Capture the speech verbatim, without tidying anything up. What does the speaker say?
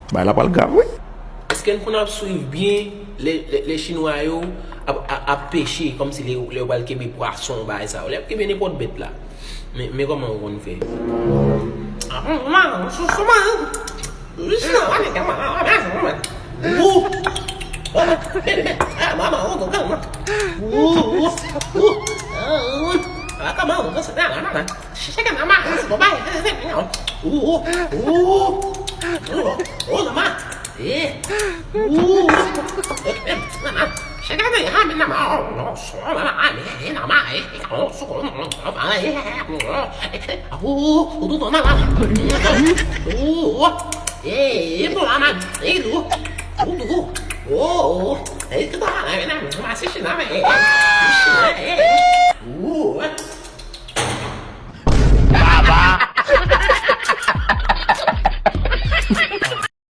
Bagay la pral grav, wi. Èske n konn ap swiv byen lè, lè, lè Chinwa yo ap, ap, ap peche, kòmsi lè, lè yo pral kenbe pwason, bagay sa yo, lè y ap kenbe nenpòt bèt la? Men, men kòman yo konn fè?